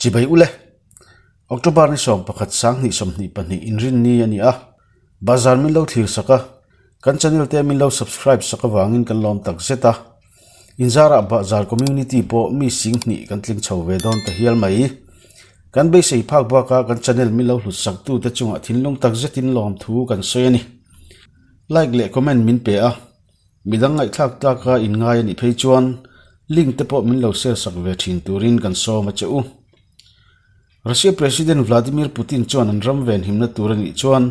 Chibai ule. October ni 11 2022 inrinni a ni a. Bazar min lo thlir sak a, kan channel te min lo subscribe sak avangin kan lawm tak zet a. Inzarah Bazar community pawh mi sing hnih kan tling chho ve dawn ta hial mai. Kan beisei phak baka kan channel min lo hlut sak tute chungah thinlung tak zetin lawmthu kan sawi a ni. Like leh comment min pe a. Midang ngaihthlak tlaka inngai a nih phei chuan link te pawh min lo share sak ve thin turin kan sawm a che u. Russia President Vladimir Putin chuan an ram venhimna tur a nih chuan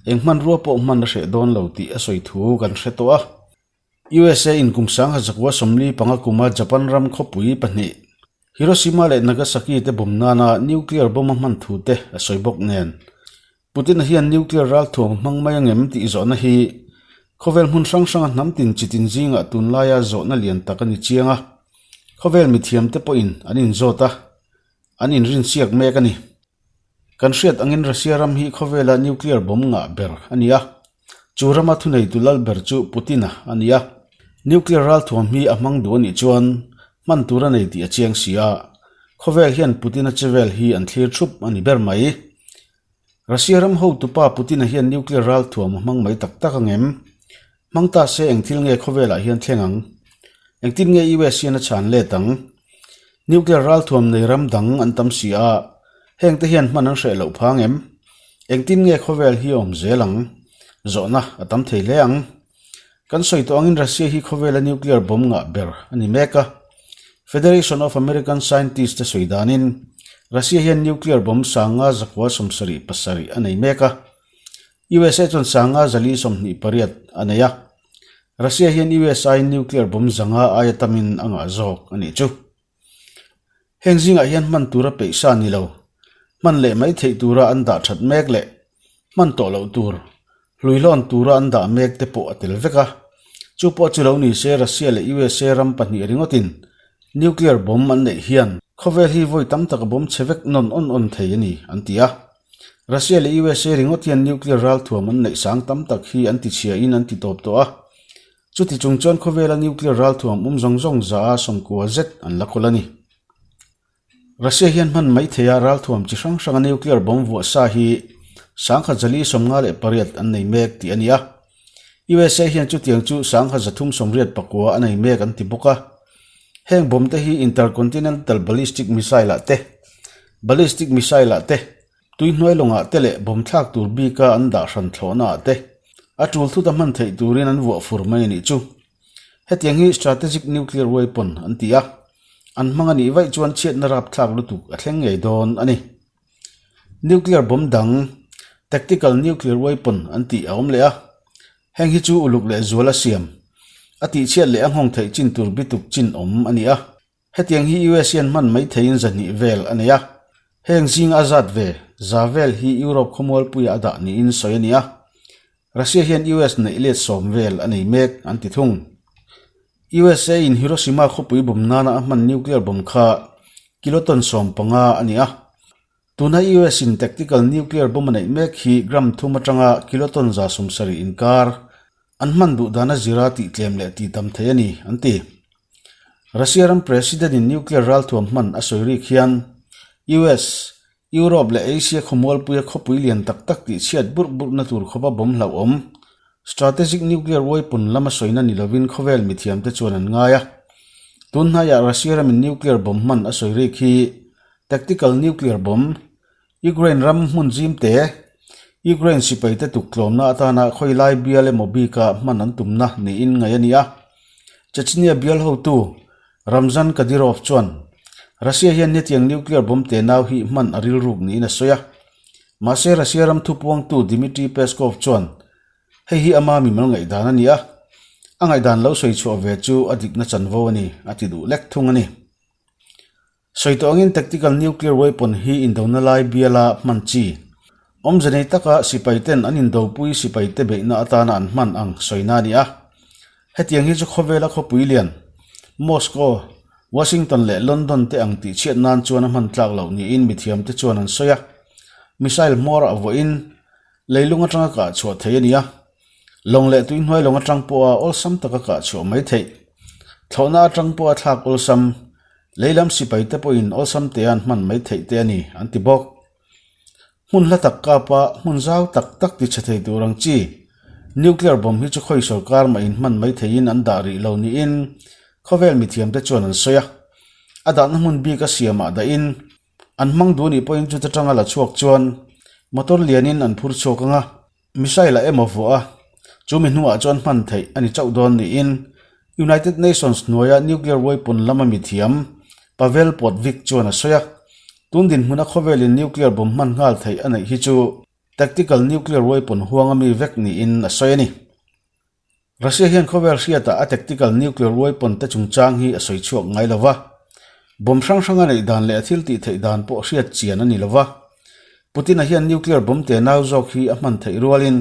eng hmanrua pawh hman a hreh dawn lo tih a sawi thu kan hre tawh a. USA in kum sangha zakua 45 kuma Japan ram khawpui pahnih Hiroshima leh Nagasaki te bawm nana nuclear bomb a hman thu te a sawi bawk nen. Putin-a hian nuclear ralthuam a hmang mai angem tih zawhna hi khawvel hmun hrang hranga hnam tin chi tin zingah tunlaia zawhna lian tak a ni chiang a, khawvel mithiamte pawhin an inzawt a, an inrinsiak mek a ni. Kan hriat angin Russia ram hi khawvela nuclear bomb ngah ber a ni a, chu rama thuneitu lal ber chu Putin-a a ni a, nuclear ralthuam hi a hmang duh a nih chuan hman tur a nei tih a chiang si a, khawvel hian Putin-a chevel hi an thlir thup a ni ber mai. Russia ram hotupa Putin-a hian nuclear ralthuam a hmang mai tak tak ang em? Hmang ta se eng thil nge khawvelah hian thleng ang? Engtin nge US hian a chhan let ang? Nuclear ralthuam nei ram dang an tam si a, hengte hian hman an hreh loh phang em? Engtin nge khawvel hi a awm zel ang? Zawhna a tam thei hle ang. Kan sawi tawh angin Russia hi khawvela nuclear bomb ngah ber a ni mek a. Federation of American Scientists te sawi danin Russia hian nuclear bomb sanga zakua 77 a nei mek a. USA chuan sanga 428 a nei a. Russia hian USA in nuclear bomb zanga aia tamin a ngah zawk a nih chu. Heng zingah hian hman tura peih sa ni lo, hman leh mai theih tura an dah that mek leh hman tawh loh tur, hluihlawn tura an dah mek te pawh a tel vek a. Chu pawh chu lo ni se Russia leh USA ram pahnih ringawtin nuclear bomb an neih hian khawvel hi vawi tam tak a bomb chhe vek nawn awn awn thei a ni, an ti a. Russia leh USA ringawt hian nuclear ralthuam an neih sang tam tak hi an tichhiain an ti tawp tawh a. Chuti chung chuan khawvela nuclear ralthuam awm zawng zawng za a 90 zet an la kawl a ni. Russia hian hman mai theia ralthuam chi hrang hranga nuclear bomb vuah sa hi 1058 an nei mek tih a ni a. USA hian chutiang chu 1389 a nei mek an ti bawk a. Heng bomb te hi intercontinental ballistic missile ah te, ballistic missile ah te, Tui hnuai lawngah te leh bawm thlak tur bika an dah hran thlawhna ah te a tul thut a hman theih turin an vuah fur mai a nih chu. Hetiang hi strategic nuclear weapon an ti a, an hmang a nih vaih chuan chhiatna rapthlak lutuk a thleng ngei dawn a ni. Nuclear bomb dang, tactical nuclear weapon an tih a awm leh a, heng hi chu uluk leh zual a siam, a tihchhiat leh a nghawng theih chin tur bituk chin awm a ni a. Hetiang hi US hian hman mai theiin zahnih vel a nei a, heng zinga a zat ve za vel hi Europe khawmualpuia a dah niin sawi a ni a. Russia hian US neih let sawm vel a nei mek an ti thung. USA in Hiroshima khawpui bomb nana a hman nuclear bomb kha kiloton 15 a ni a. Tuna US in tactical nuclear bomb a neih mek hi gram thum atanga kiloton 70 inkar an hman duh dana zira tih tlem leh tih tam thei a ni, an ti. Russia ram President in nuclear ralthuam hman a sawi rik hian US, Europe leh Asia khawmualpuia khawpui lian tak tak tih chhiat burh burhna tur khawpa bomb hlauhawm, strategic nuclear weapon lama sawina ni lovin khawvel mithiamte chuan an ngai a. Tun hnaiah Russia ramin nuclear bomb hman a sawi rik hi tactical nuclear bomb, Ukraine ram hmun zim te, Ukraine sipaite tuktlawmna atana khawilai bial emaw bika hman an tumna niin ngaih a ni a. Chechnya bial hotu Ramzan Kadyrov chuan Russia hian hetiang nuclear bomb te nau hi hman a rilruk niin a sawi a. Mahse Russia ram thupuangtu Dmitry Peskov chuan hei hi ama mimal ngaihdan a ni a, a ngaihdan lo sawi chhuah ve chu a dikna chanvo a ni a ti duh lek thung a ni. Sawi tawh angin tactical nuclear weapon hi indona lai biala hman chi. Awmze nei taka sipai ten an indopui sipai te beihna atana an hman ang sawina a ni a. Hetiang hi chu khawvela khawpui lian, Moscow, Washington leh London te ang tih chhiat nan chuan a hman tlak loh niin mithiam te chuan an sawi a. Missile hmawr ah vawiin leilung atanga kah chhuah thei a ni a. Lawng leh tui hnuai lawng atang pawha awlsam taka kah chhuah mai theih. Thlawhna atang pawha thlak awlsam. Lei lam sipai te pawhin awlsam te an hman mai theih te a ni, an ti bawk. Hmun hla tak kapa hmun zau tak tak ti chhe thei tur ang chi nuclear bomb hi chu khawi sorkar mah in hman mai theiin an dah rih lo niin khawvel mithiam te chuan an sawi a. A dahna hmun bik a siamah dahin an hmang duh nih pawhin chuta tanga la chhuak chuan motor lianin an phur chhuak ang a, missile a emaw vuah a, chu mi hnuah chuan hman theih a ni chauh dawn niin United Nations hnuaia nuclear weapon lama mithiam Pavel Podvig chuan a sawi a. Tun dinhmuna khawvelin nuclear bomb hman nghal theih a neih hi chu tactical nuclear weapon huanga mi vek niin a sawi a ni. Russia hian khawvel hriatah a tactical nuclear weapon te chungchang hi a sawi chhuak ngai lo va, bomb hrang hrang a neih dan leh a thil tih theih dan pawh hriat chian a ni lo va. Putin-a hian nuclear bomb te nau zawk hi a hman theih rualin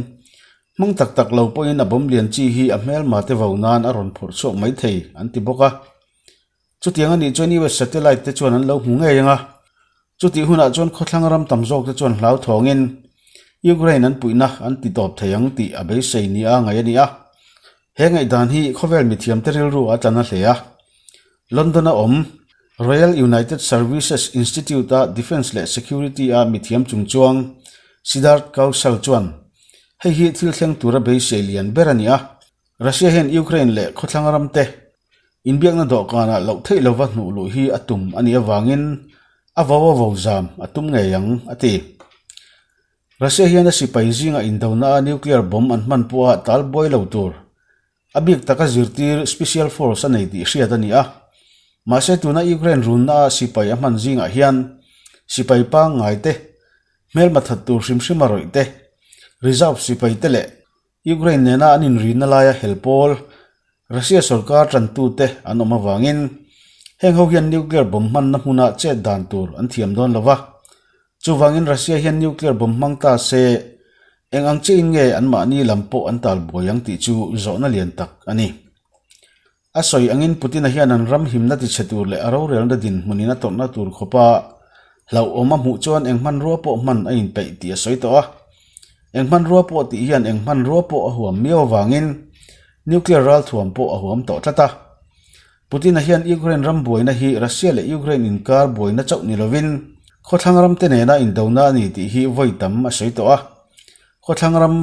hmang tak tak lo pawhin a bomb lian chi hi a hmelma te vo nan a rawn phawrh chhuak mai thei an ti bawk a. Chutiang a nih chuan US satellite te chuan an lo hmu ngei ang a, chutih hunah chuan khawthlang ram tam zawk te chuan hlauthawngin Ukraine an puihna an ti tawp thei ang tih a beisei nia ngaih a ni a. He ngaihdan hi khawvel mithiamte rilru a tla na hle a. London-a awm Royal United Services Institute-a Defence leh Security-a mithiam chungchuang Siddharth Kaushal chuan hei hi thil thleng tura beisei lian ber a ni a. Russia hian Ukraine leh khawthlang ramte inbiakna dawhkanah loh theih lova hnuh luh hi a tum a nih avangin a vo a vo zam a tum ngei ang, a ti. Russia hian a sipai zinga indona a nuclear bomb an hman pawha tal buai lo tur a bik taka zirtir special force a nei tih hriat a ni a. Mahse tuna Ukraine runna a sipai a hman zingah hian sipai pangngai te, hmelma that tur hrim hrim a rawih te, reserve sipai te leh Ukraine nena an inrina laia hel pawl Russia sorkar tantute an awm avangin heng ho hian nuclear bomb hmanna hmuna chet dan tur an thiam dawn lo va. Chuvangin Russia hian nuclear bomb hmang ta se eng ang chiahin nge anmahni lam pawh an tal buai ang tih chu zawhna lian tak a ni. A sawi angin Putin-a hian an ram himna tichhe tur leh a rorelna dinhmunin a tawrhna tur khawpa hlauhawm a hmuh chuan eng hmanrua pawh hman a inpeih tih a sawi tawh a. Eng hmanrua pawh tih hian eng hmanrua pawh a huam miau avangin nuclear ralthuam pawh a huam tawh tlat a. Putin-a hian Ukraine ram buaina hi Russia leh Ukraine inkar buaina chauh ni lovin khawthlang ramte nena indona a ni tih hi vawi tam a sawi tawh a. Khawthlang ram,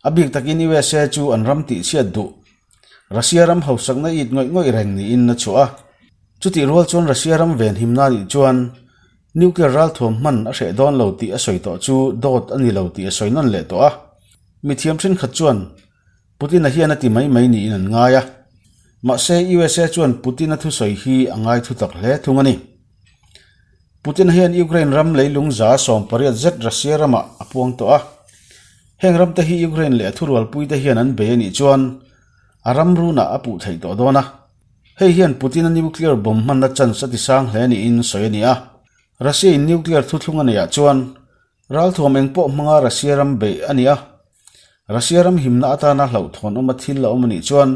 a bik takin USA chu an ram tihchhiat duh Russia ram hausakna it ngawih ngawih reng niin a chhuah a. Chutih rual chuan Russia ram venhimna nih chuan nuclear ralthuam hman a hreh dawn lo tih a sawi tawh chu dawt a ni lo tih a sawi nawn leh tawh a. Mithiam thenkhat chuan Putin-a hian a ti mai mai niin an ngai a. Mahse USA chuan Putin-a thusawi hi a ngai thutak hle thung a ni. Putin hian Ukraine ram leilung 18 zet Russia ramah a puang tawh a. Heng ramte hi Ukraine leh a thurualpuite hian an bei a nih chuan a ram runah a puh theih tawh dawn a. Hei hian Putin-a nuclear bomb hmanna chance a ti sang hle niin sawi a ni a. Russia-in nuclear thuthlung a neihah chuan ralthuam eng pawh hmanga Russia ram beih a ni a. Russia ram himna atana hlauhthawn awma thil a awm a nih chuan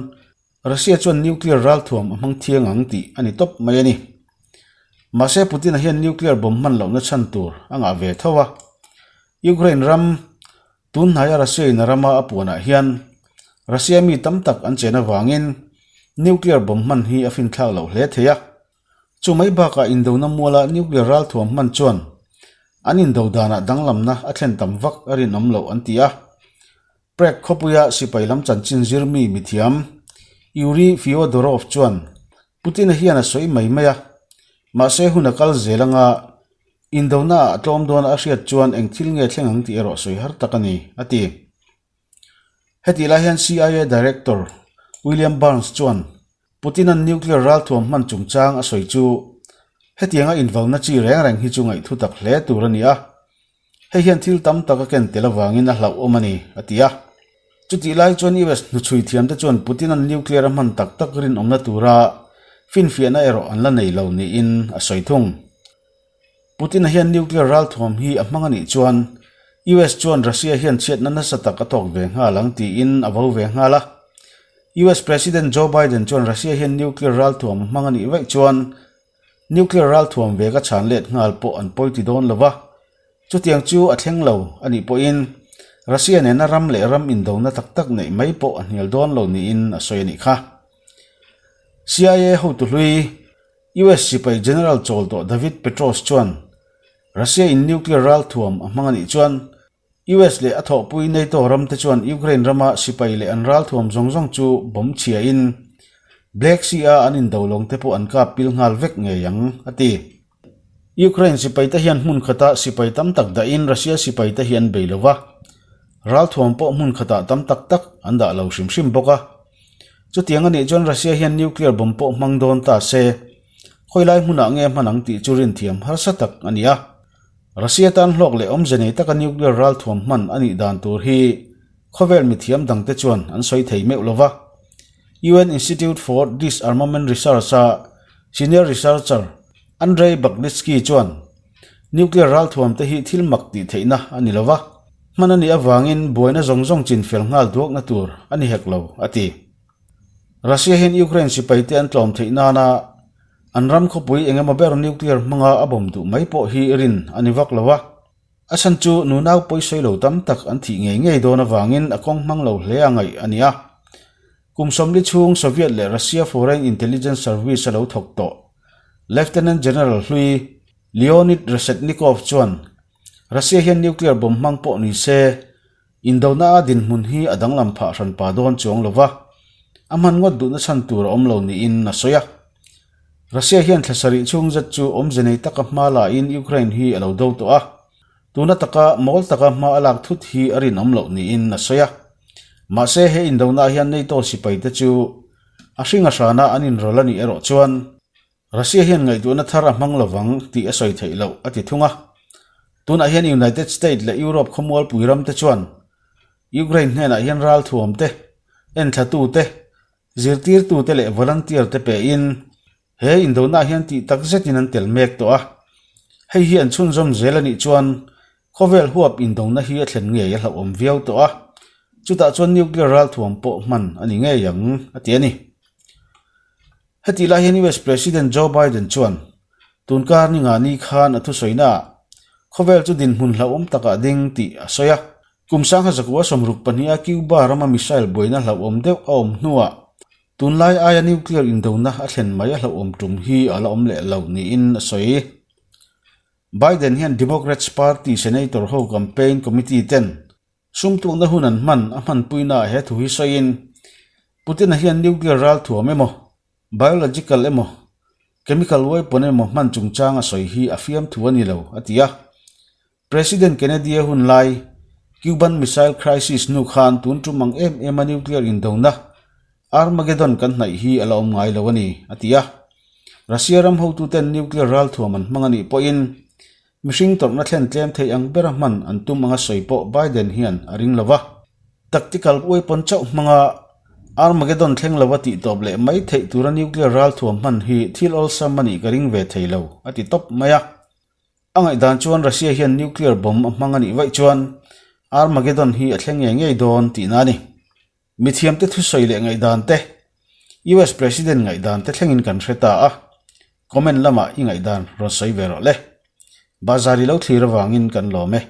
Russia chuan nuclear ralthuam a hmang thiang ang tih a ni tawp mai a ni. Mahse Putin-a hian nuclear bomb hman lohna chhan tur a ngah ve tho a. Ukraine ram tun hnaia Russia-in a rama a puanah hian Russia mi tam tak an chen avangin nuclear bomb hman hi a finthlak loh hle thei a. Chu mai bakah indona muala nuclear ralthuam hman chuan an indo danah danglamna a thlen tam vak a rinawm loh an ti a. Prague khawpuia sipai lam chanchin zirmi mithiam Yuri Fyodorov chuan Putin-a hian a sawi mai mai a, mahse hun a kal zel anga indona ah a tlawm dawn a hriat chuan eng thil nge thleng ang tih erawh sawi har tak a ni, a ti. Hetih lai hian CIA Director William Burns chuan Putin-a'n nuclear ralthuam hman chungchang a sawi chu hetianga invauna chi reng reng hi chu ngaihthu tak hle tur a ni a, Hei hian thil tam tak a ken tel avangin a hlauhawm a ni, a ti a. Chutih lai chuan US hnuchhui thiamte chuan Putin-a'n nuclear a hman tak tak rinawmna tura finfiahna erawh an la nei lo niin a sawi thung. Putin-a hian nuclear ralthuam hi a hmang a nih chuan US chuan Russia hian chhiatna nasa tak a tawk ve nghal ang tiin a vo ve nghal a. US President Joe Biden chuan Russia hian nuclear ralthuam a hmang a nih vaih chuan Nuclear ralthuam ve ka chhan let nghal pawh an pawi ti dawn lo va, chutiang chu a thleng lo a nih pawhin Russia nena ram leh ram indona tak tak neih mai pawh a hnial dawn lo niin a sawi a nih kha. CIA hotu hlui. US sipai General chawl tawh David Petraeus chuan Russia in nuclear ralthuam a hmang a nih chuan US leh a thawhpui NATO ram te chuan Ukraine rama sipai leh an ralthuam zawng zawng chu bomb chhia in Black Sea a an indo lawng te pawh an kap pil nghal vek ngei ang, a ti. Ukraine sipai te hian hmun khata sipai tam tak dahin Russia sipai te hi an bei lo va, ralthuam pawh hmun khatah tam tak tak an dah lo hrim hrim bawk a. Chutiang a nih chuan Russia hian nuclear bomb pawh hmang dawn ta se, khawilai hmunah nge hman ang tih chu rinthiam harsa tak a ni a. Russia tan hlawk leh awmze nei taka nuclear ralthuam hman a nih dan tur hi khawvel mithiam dangte chuan an sawi thei meuh lo va. UN Institute for Disarmament Research-a senior researcher Andrei Bagnitsky chuan nuclear ralthuam te hi thil mak tih theihna a ni lo va, hman a nih avangin buaina zawng zawng chinfel nghal duakna tur a ni hek lo, a ti. Russia hian Ukraine sipaite an tlawm theih nana An ram khawpui eng emaw ber nuclear hmanga a bawm duh mai pawh hi rin a ni vak lo a, a chhan chu nunau pawisawi lo tam tak an thih ngei ngei dawn avangin a kawng hmang lo hle a ngaih a ni a. Kum 40 chhung Soviet leh Russia Foreign Intelligence Service a lo thawk tawh Lieutenant General hlui Leonid Reshetnikov chuan Russia hian nuclear bomb hmang pawh ni se Indona a dinhmun hi a danglam phah hran pa dawn chuang lo va, a hman ngawt duhna chhan tur a awm lo niin a sawi a. Russia hian thla sarih chhung zet chu awmze nei taka hma lain Ukraine hi a lo do tawh a, tuna taka mawl taka hma a lak thut hi a rinawm loh niin a sawi a. Mahse he indona hian NATO sipaite chu a hring a hrana an inrawlh a nih erawh chuan Russia hian ngaihtuahna thar a hmang lovang tih a sawi theih loh a ti thung a. Tunah hian United States leh Europe khawmualpui ramte chuan Ukraine hnenah hian ralthuam te, enthlatu te, zirtirtu te leh volunteer te pein he indona hian tih tak zetin an tel mek tawh a. Hei hi an chhunzawm zel a nih chuan khawvel huap indona hi a thlen ngei a hlauhawm viau tawh a, chutah chuan nuclear ralthuam pawh hman a ni ngei ang a ti a ni. Hetih lai hian US President Joe Biden chuan tunkar ni nga ni khan a thusawiinaah khawvel chu dinhmun hlauhawm takah ding tih a sawi a. Kum sangha zakua 62 a Cuba rama missile buaina hlauhawm deuh a awm hnuah tunlai aia nuclear indona a thlen mai a hlauhawm tum hi a la awm leh lo niin a sawi. Biden hian Democrats Party Senator ho campaign committee ten Sum tukna hun an hman a hmanpuinaah he thu hi sawiin, Putin-a hian nuclear ralthuam emaw, biological emaw, chemical weapon emaw hman chungchang a sawi hi a fiamthu a ni lo, a ti a. President Kennedy-a hun lai, Cuban Missile Crisis hnu khan tun tum ang em em a nuclear indona, Armageddon kan hnaih hi a la awm ngai lo a ni, a ti a. Russia ram hotuten nuclear ralthuam an hmang a nih pawhin, Mihring tawrhna thlen tlem thei ang bera hman an tum anga sawi pawh Biden hian a ring lo va. Tactical weapon chauh hmanga Armageddon thleng lova tih tawp leh mai theih tura nuclear ralthuam hman hi thil awlsam a nih ka ring ve thei lo, a ti tawp mai a. A ngaihdan chuan Russia hian nuclear bomb a hmang a nih vaih chuan Armageddon hi a thleng ngei ngei dawn tihna a ni. Mithiamte thusawi leh ngaihdan te, US President ngaihdan te thlengin kan hre ta a, comment lamah i ngaihdan rawn sawi ve rawh le. Bazar i lo thlir avangin kan lawm e.